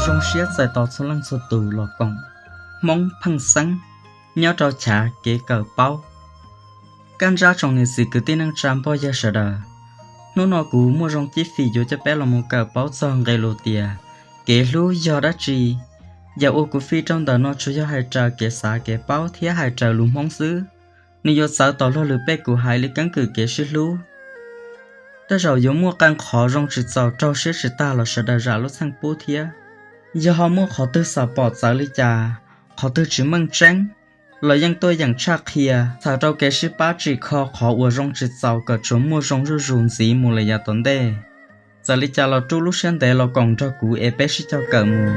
Zoo siab txais tos txhua leej txhua tus los koom Hmoob Pheej Xeeb nyob rau chav kev kawm paub. Kaj ntsab tsoom niam txiv kwv tij neej tsa npoj yawg sawv daws, hnub no kuv muaj zoo cib fim yuav coj peb los mus kawm paub txog nqe lus tias kev hlub yog dab tsi. Yam uas kuv fij rau ntawm no tsuas yog hais raws kev xav kev paub thiab hais raws lus Hmoob xwb. Nws yuav txawv tom luag lwm pej kum haiv li keeb kwm kev sib hlub. Tej zaum yuav muaj qee qhov zoo tsis txaus raug siab tsis tag los sawv daws zam lub txheej pub thiab. Yog ho muaj qhov twg xam pom txawv li cas, qhov twg tsis meej tseeb, los yeej tuaj yeem tshaj qhia txhawm rau kev sib pab tsim kho qhov uas zoo tsis txaus kom tsuas muaj zoo zuj zus ntxiv mus lawm yav tom ntej. Txawm li cas los rub lub siab ntev los koom nrog kuv es peb sib cog kawm mus.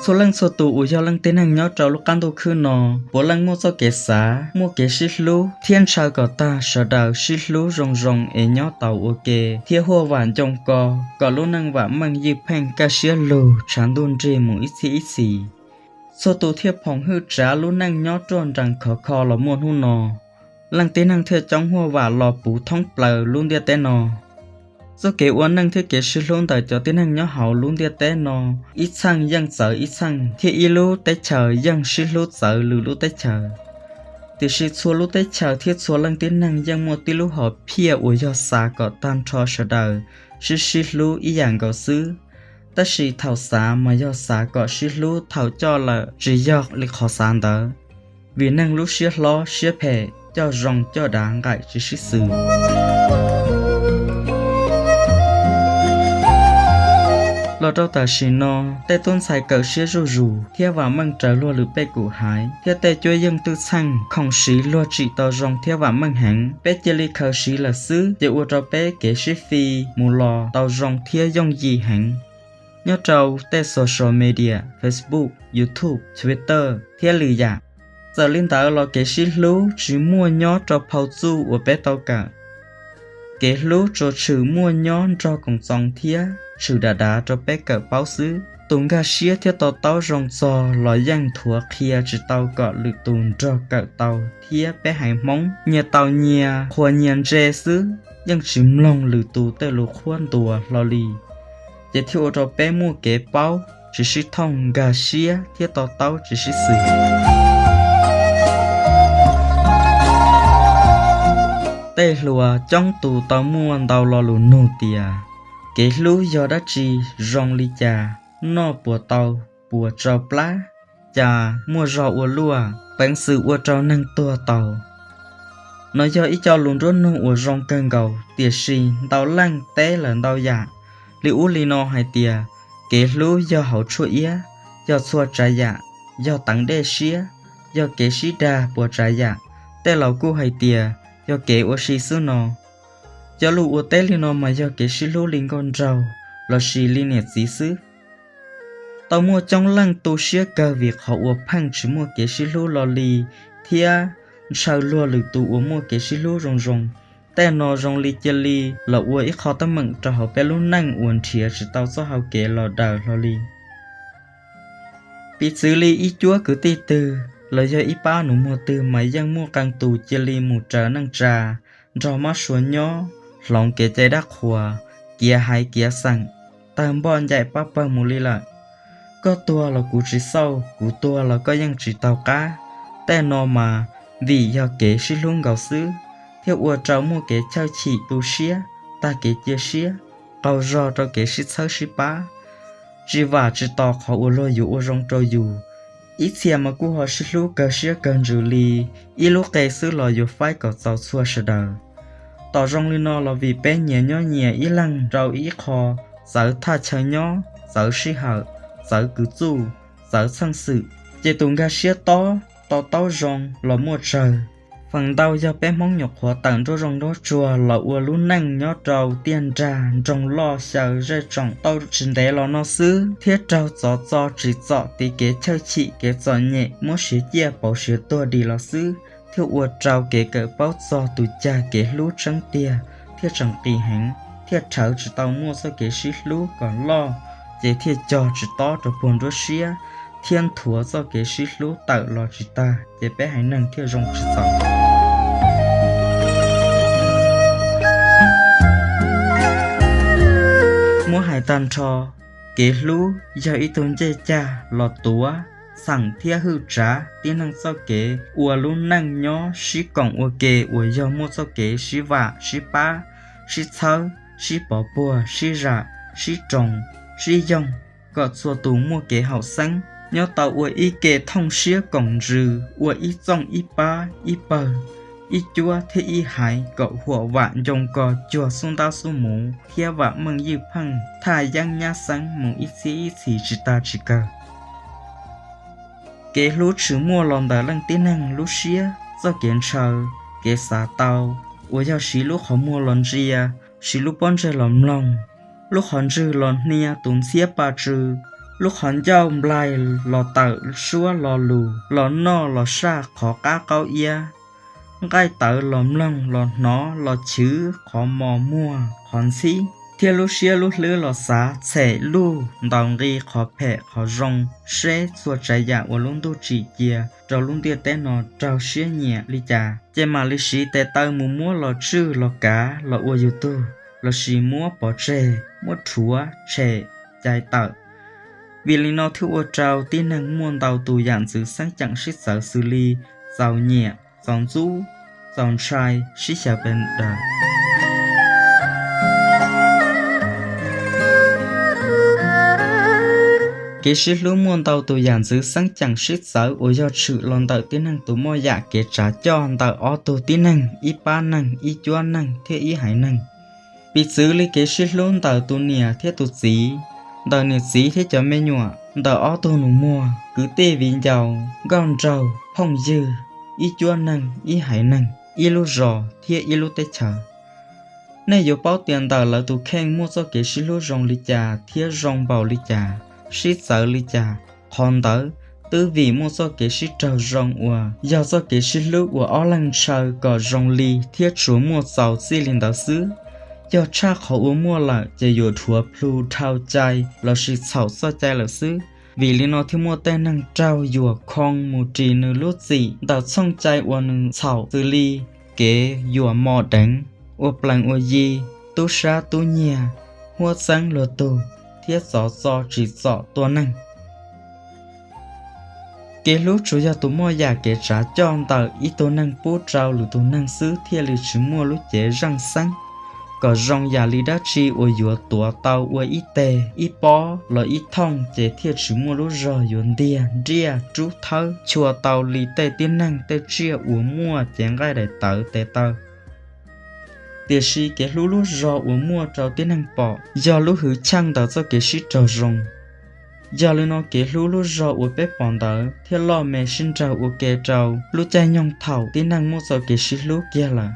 Txhua leej txhua tus uas yog leej tib neeg nyob rau lub qab ntuj khwb no, puav leej muaj txoj kev xav, muaj kev sib hlub thiab ntshaw kom tag sawv daws sib hlub zoo zoo es nyob tau ua ke thiab huaj vam ncoo ko, kom lub neej vam meej ywj pheej kaj siab lug tshav ntuj nrig mus ib txhiab ib txhis. Txhua tus thiaj phoom hwj tsav lub neej nyob ruaj nrees khov kho los muaj hnub no. Leej tib neeg thiaj coob huaj vam los puv thoob plaws lub ntiaj teb no. Txoj kev ua neej thiab kev sib hlub ntawm cov tib neeg nyob hauv lub ntiaj teb no ib txheej yeej txawv ib txheej thiab ib lub teb chaws yeej sib hlub txawv lwm lub teb chaws. Tiam sis txhua lub teb chaws thiab txhua leej tib neeg yeej muaj tib lub hom phiaj uas yog xav kom tag nrho sawv daws sib sib hlub ib yam nkaus xwb. Tab sis thaum xav mas yog xav kom sib hlub, thaum coj lawm tsis yog li qhov xav ntawd. Vim neeg lub siab hlob siab phem, coj zoo coj dav nqaim tsis sib xws. Los rau tam sim no, tej tub ntxhais kawm siab zuj zus thiab vam meej raws luag lwm pej kum haiv thiab tej cuab yeej twj txheej khoom siv luag tsim tau zoo thiab vam meej heev. Peb cia li khaws siv lawm xwb ces ua rau peb kev sib fi mus los tau zoo thiab yooj yim heev. Nyob rau tej social media, Facebook, YouTube, Twitter thiab lwm yam, txawm li ntawd los kev sib hlub tsis muaj nyob rau phau txuj uas peb tau kawm. Kev hlub tsuas tshwm muaj nyob nrog koom txoos thiab tshwm dav dav rau peb kawm paub xwb. Tus nkag siab thiab to taub zoo txog los yeej nthuav qhia tsis tau kom lwm tus nrog kawm tau thiab peb haiv Hmoob nyias tau nyias qhuas nyias ntse xwb, yeej tsis mloog lwm tus tej lus qhuab ntuas hlo li. Ces thiaj ua rau peb muaj kev paub tsis sib thooj, nkag siab thiab to taub tsis sib xws. Tej hluas coob tus tau muaj ntau lo lus nug tias, kev hlub yog dab tsi, zoo li cas, noj puas tau, puas tsau plab, cas muaj zog ua luaj, peev xwm ua rau neeg tuag tau. No yog ib co lus nruab nug uas zoo kawg nkaus, tiam sis ntau leej teb lawm ntau yam, li ub li no hais tias, kev hlub yog hauv tshuaj iab, yog txhua tsav yam, yog teev dej siab, yog kev sib dag puas tsav yam. Tej laus kuj hais tias, yog kev ua si xwb no. Cov lus uas teb li no mas yog kev sib hlub li nkauj nraug lossis li niam txiv xwb. Tau muaj coob leej tu siab kawg vim qhov uas pheej tsis muaj kev sib hlub lo li thiab ntshaw luag lwm tus uas muaj kev sib hlub zoo zoo. Tej no zoo li cia li los ua ib qho teeb meem rau hauv peb lub neej uas nrhiav tsis tau txoj hau kev los daws hlo li. Piv txwv li ib cuab kwv tij twg los yog ib pab nus muag twg mas yeej muaj qee tus cia li mus raws neej tsa, nrog mab sua nyob, hloov kev cai dab qhuas, kiav haiv kiav xeem, tawg npoj ncaim pab pawg mus li lawm. Koj tuag los kuv tsis xauj, kuv tuag los koj yeej tsis taug qab. Tej no mas vim yog kev sib hlub nkaus xwb, thiaj ua rau muaj kev chawj chim tu siab, tag kev cia siab, qaug zog rau kev sib txhawb sib pab, tsis vam tsis tos qhov uas luag yuav ua zoo rau yus. Ib txhia mas kuj ho sib hlub kawg siab kawg ntsws li, ib lub qe xwb los yuav faib kom txaus txhua sawv daws. Tom zoo li no los vim peb nyias nyob nyias ib leeg rau ib qho, txawv thaj chaw nyob, txawv sij hawm, txawv kws txuj, txawv txheej xwm, ces tus nkag siab tob, to taub zoo los muaj tsawg. Feem ntau yog peb Hmoob nyuam qhuav tawm nruab zoo nruab tsuag los ua lub neej nyob rau tiaj nrag nroog loj xyaw zej tsoom tau tsis ntev los no xwb thiab raug txov txo tsim txom tiv kev chawj chim kev txom nyem muab siav ciaj pauv siav tuag dim los xwb, thiaj ua rau kev kawm paub txog tus cag kev hlub tseeb tiag thiaj tseem qis heev, thiaj rhawv tsis tau muaj txoj kev sib hlub kom loj, ces thiaj cog tsis tob rau puag nruab siab, thiab nthuav txoj kev sib hlub tawm los tsis tag, ces peb haiv neeg thiaj zoo tsis txaus. Tag nrho, kev hlub yog ib tug ncej cag los tuav, txheem thiab hwj tsav tib neeg txoj kev ua lub neej nyob sib koom ua ke uas yog muaj txoj kev sib vam sib pab, sib txhawb, sib pov puag, sib zam, sib roos, sib yoog, kom txhua tus muaj kev haum xeeb, nyob tau ua ib ke thooj siab koom ntsws, ua ib txooj ib pab ib pawg, ib cuab thiab ib haiv kom huam vam ncoo ko cuag xub ntab xub muv thiab vam meej ywj pheej thaj yeeb nyab xeeb mus ib txhiab ib txhis tsis tag tsis kawg. Kev hlub tshwm muaj los ntawm leej tib neeg lub siab, txoj kev ntshaw, kev xav tau, uas yog siv lub qhov muag los ntsia, siv lub pob ntseg los mloog, lub qhov ntswg los hnia tus ntxhiab pa tsw, lub qhov ncauj nplaig los tawm suab lo lus, los noj los saj qhov qab qaub iab, nqaij tawv los mloog los hnov los chwv qhov mos muag qhov ntxhib, thiab lub siab lub hlwb los xav txhem luj ntaus nqi qhov phem qhov zoo, seb txhua tsav yam uas lub ntuj tsim cia rau lub ntiaj teb no raug siab nyiam li cas, ces mam li siv tes taw mus muab los tswj los kav los ua yus tug, lossis muab pov tseg, muab rhuav tshem, cais tawm. Vim li no thiaj ua rau tib neeg muaj ntau tus yam ntxwv xeeb ceem sib txawv xws li txaus nyiam, txaus ntxub, txaus ntshai, sib xyaw pes daws. Kev sib hlub muaj ntau tus yam ntxwv xeeb ceem sib txawv uas yog tshwm los ntawm tib neeg tus moj yam kev tsav coj ntawm ob tug tib neeg, ib pab neeg, ib cuab neeg thiab ib haiv neeg. Piv txwv li kev sib hlub ntawm tus niam thiab tus txiv, ntawm niam txiv thiab cov me nyuam, ntawm ob tug nus muag, kwv tij viv ncaus, nkauj nraug, phooj ywg, ib cuab neeg, ib haiv neeg, ib lub zos thiab ib lub teb chaws. Nej yuav paub tias ntawm lawv tus kheej muaj txoj kev sib hlub zoo li cas thiab zoo npaum li cas, sib txawv li cas. Qhov ntawd twb vim muaj txoj kev sib raug zoo uas yog txoj kev sib hlub uas ob leeg ntshaw kom zoo li thiab tsuas muaj txaus txij li ntawd xwb. Yog tshaj qhov uas muaj lawm ces yuav dhuav plhu dhau cai lossis txhaum txoj cai lawm xwb. Vim li no thiaj muaj tej neeg raug yuam khoo mus ris nws lub txim ntawm txhooj cai uas nws txhaum, xws li kev yuam mos deev, ua plees ua yi, tub sab tub nyiag, huab txeeb luag tug, thiab txov txo tsim txom tua neeg. Kev hlub tsuas yog tus moj yam kev tsav coj ntawm ib tug neeg pub rau lwm tus neeg xwb thiaj li tsis muaj lub cev zeej xeeb kom zoo yam li dab tsi uas yuav tuav tau ua ib teg ib pob los ib thooj ces thiaj tsis muaj lub zog yuav ntiag nriaj rub thawb chua tau li tej tib neeg tej tsiaj uas muaj cev nqaij daim tawv tes taw. Tiam sis kev hlub lub zog uas muaj rau tib neeg pom yog lub hwv chaj ntawm txoj kev sib raug zoo. Yog li no kev hlub lub zog uas peb pom ntawd thiaj loj me sib nraug ua ke rau lub caij nyoog thaum tib neeg muaj txoj kev sib hlub kiag lawm.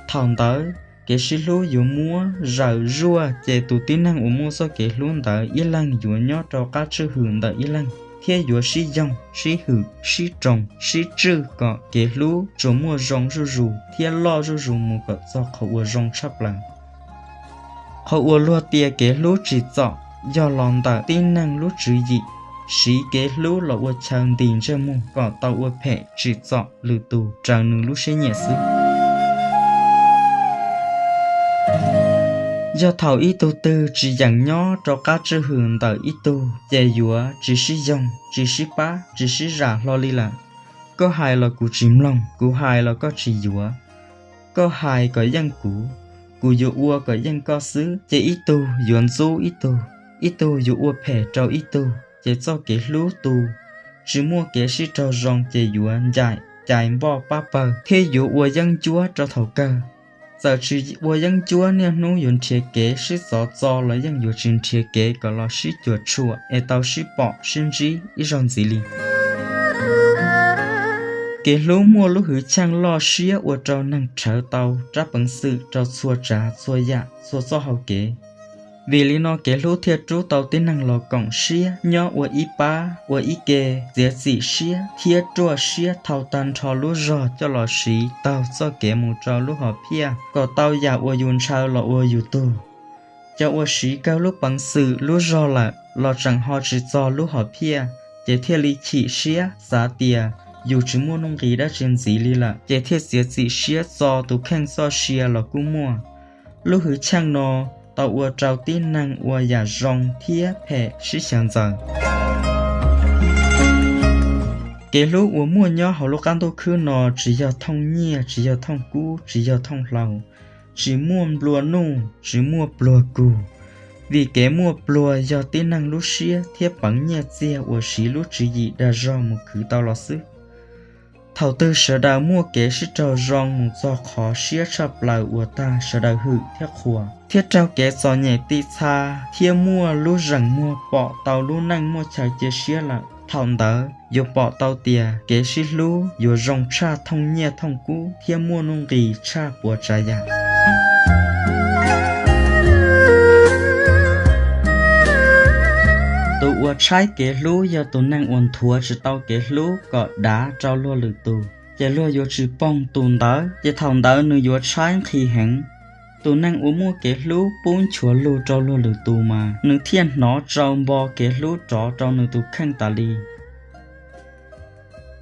Thaum ntawd kev sib hlub yuav muab zawm zuaj ces tus tib neeg uas muaj txoj kev hlub ntawd ib leeg yuav nyob rau qab tswj hwm ntawm ib leeg thiab yuav sib yoog sib hwm sib roos sib tswj kom kev hlub tsuas muaj zoo zuj zus thiab loj zuj zus mus kom txog qhov uas zoo tshaj plaws. Qhov uas luag tias kev hlub tsim txom yog los ntawm tib neeg lub tswv yim siv kev hlub los ua chaw ntis ntsej muag kom tau ua phem tsim txom lwm tus raws nws lub siab nyiam xwb. Yog thaum ib tug twg tsis yeem nyob rau qab tswj hwm ntawm ib tug ces yuav tsis sib yoog, tsis sib pab, tsis sib zam hlo li lawm. Koj hais los kuv tsis mloog, kuv hais los koj tsis yuav. Koj hais kom yeej kuv, kuv yuav ua kom yeej koj xwb, ces ib tug yuav ntxub ib tug, ib tug yuav ua phem rau ib tug, ces txoj kev hlub tu tsis muaj kev sib raug zoo ces yuav ncaim cais npoj pab pawg thiab yuav ua yeeb ncuab rau thaum kawg. Txawm tsis ua yeeb ncuab niaj hnub yuav nrhiav kev sib txov txo los yeej yuav tsis nrhiav kev kom los sib cuam tshuam es tau sib pom sib ntsib ib zaug ntxiv li. Kev hlub muaj lub hwv chaj loj siab ua rau neeg rhawv tau rab peev xwm rau txhua tsav txhua yam txhua txoj hau kev. Vim li no kev hlub thiaj rub tau tib neeg los koom siab nyob ua ib pab ua ib ke, txiav txim siab thiab ruaj siab thau tag nrho lub zog coj los siv taug txoj kev mus rau lub hom phiaj kom tau yam uas yus ntshaw los ua yus tug. Cov uas siv kawg lub peev xwm lub zog lawm los tseem ho tsis txog lub hom phiaj, ces thiaj li chim siab xav tias yus tsis muaj nuj nqis dab tsi ntxiv li lawm, ces thiaj txiav txim siab txo tus kheej txoj sia los kuj muaj. Lub hwv chaj no tau ua rau tib neeg ua yam zoo thiab phem sib xyaw ntxaws. Kev hlub uas muaj nyob hauv lub qab ntuj khwb no tsis yog thooj nyiaj, tsis yog thooj kub, tsis yog thooj hlau, tsis muaj nplua nuj, tsis muaj pluag kug, vim kev muaj pluag yog tib neeg lub siab thiab peev nyiaj txiag uas siv lub tswv yim dag zog mus khwv tau los xwb. Thaum twg sawv daws muaj kev sib raug zoo mus txog qhov siab tshaj plaws uas tag sawv daws hwm thiab qhuas, thiab raug kev txom nyem ti txha, thiab muaj lub zeem muag pom tau lub neej muaj chaw cia siab lawm, thaum ntawd yuav pom tau tias kev sib hlub yuav zoo tshaj thooj nyiaj thooj kub thiab muaj nuj nqis tshaj puas tsav yam. Tus uas tshaib kev hlub yog tus neeg uas nthuav tsis tau kev hlub kom dav rau luag lwm tus, ces luag yuav tsis poog tus ntawd, ces thaum ntawd nws yuav tshaib nqhis heev. Tus neeg uas muaj kev hlub pub nchuav lug rau luag lwm tus mas nws thiaj hnov tsau npo kev hlub rov rau nws tus kheej tas li.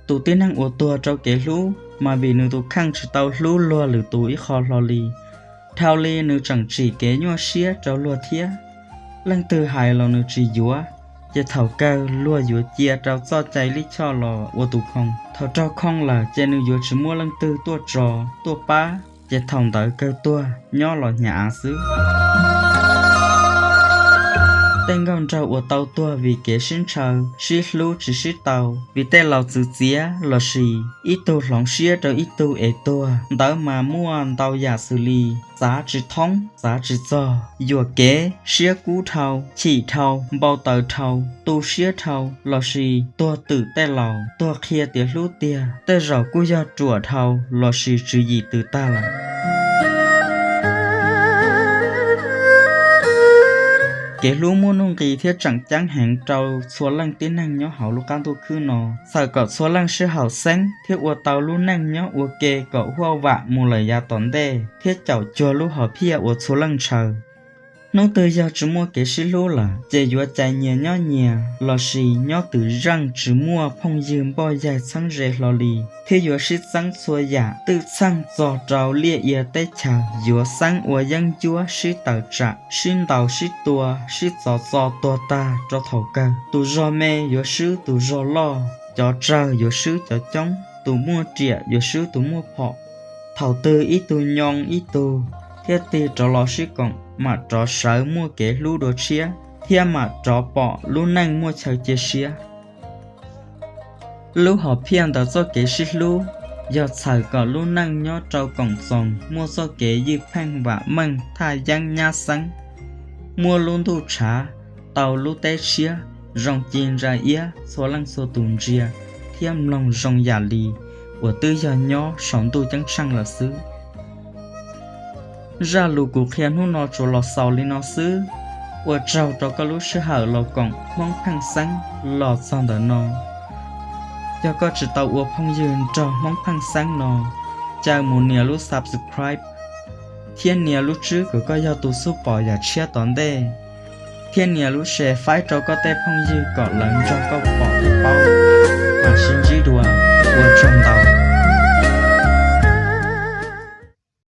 Tus tib neeg uas tuag rau kev hlub mas vim nws tus kheej tsis tau hlub luag lwm tus ib qho hlo li, dhau li nws tseem tsim kev nyuaj siab rau luag thiab. Leej twg hais los nws tsis yuav, ces thaum kawg luag yuav cia rau txoj cai lij choj los ua tus khoo. Thaum raug khoo lawm ces nws yuav tsis muaj leej twg tuaj tso, tuaj pab, ces thaum ntawd kawg tuag nyob los hnyav av xwb. Tej nkauj nraug uas tau tuag vim kev sib ntshaw, sib hlub tsis sib tau, vim tej laus txwv txiav lossis ib tug hloov siab rau ib tug es tuag ntawd mas muaj ntau yam xws li txav tsis thoob, txav tsis txog, yuam kev, siab kub dhau, chim dhau, npau taws dhau, tu siab dhau, lossis tuag twm tej laus, tuag qhia tias hlub tiag, tej zaum kuj yog ruam dhau lossis tswv yim twb tag lawm. Kev hlub muaj nuj nqis thiab tseem ceeb heev rau txhua leej tib neeg nyob hauv lub qab ntuj khwb no. Txhawm kom txhua leej sib haum xeeb thiab ua tau lub neej nyob ua ke kom huaj vam mus lawm yav tom ntej thiab caum cuag lub hom phiaj uas txhua leej ntshaw. Hnub twg yog tsis muaj kev sib hlub lawm ces yuav cais nyias nyob nyias lossis nyob twm zeej tsis muaj phooj ywg npoj yaig txheeb ze hlo li, thiab yuav sib txeeb txhua yam twj txheej txog rau liaj ia teb chaws, yuav xeeb ua yeeb ncuab sib tawm tsam, sib ntaus sib tua, sib txov txo tuag tag rau thaum kawg. Tus zog me yuav swb tus zog loj, cov tsawg yuav swb cov coob, tus muaj riam yuav swb tus muaj phom. Thaum twg ib tug nyoo ib tug thiaj tig rov los sib koom, mam rov sawv muaj kev hlub dua tshiab thiab mam rov pom lub neej muaj chaw cia siab. Lub hom phiaj ntawm txoj kev sib hlub yog txhawm kom lub neej nyob rau koom txoos, muaj txoj kev ywj pheej vam meej thaj yeeb nyab xeeb, muaj lub ntuj tshav, tau lub teb tshiab, zoo ci ntsa iab txhua leej txhua tus ntsia thiab mloog zoo yam li uas twb yog nyob saum ntuj ceeb tsheej lawm xwb. Zaj lus kuv qhia hnub no tsuas los xaus li no xwb. Ua tsaug rau koj lub sij hawm los koom Hmoob Pheej Xeeb los txog ntawm no. Yog koj tsis tau ua phooj ywg nrog Hmoob Pheej Xeeb no, caw mus nias lub subscribe thiab nias lub tswb kom koj yog tus xub pom yam tshiab tom ntej, thiab nias lub share faib rau koj tej phooj ywg kom lawv nrog koj pom thiab paub. Mam sib ntsib dua, ua tsaug ntau.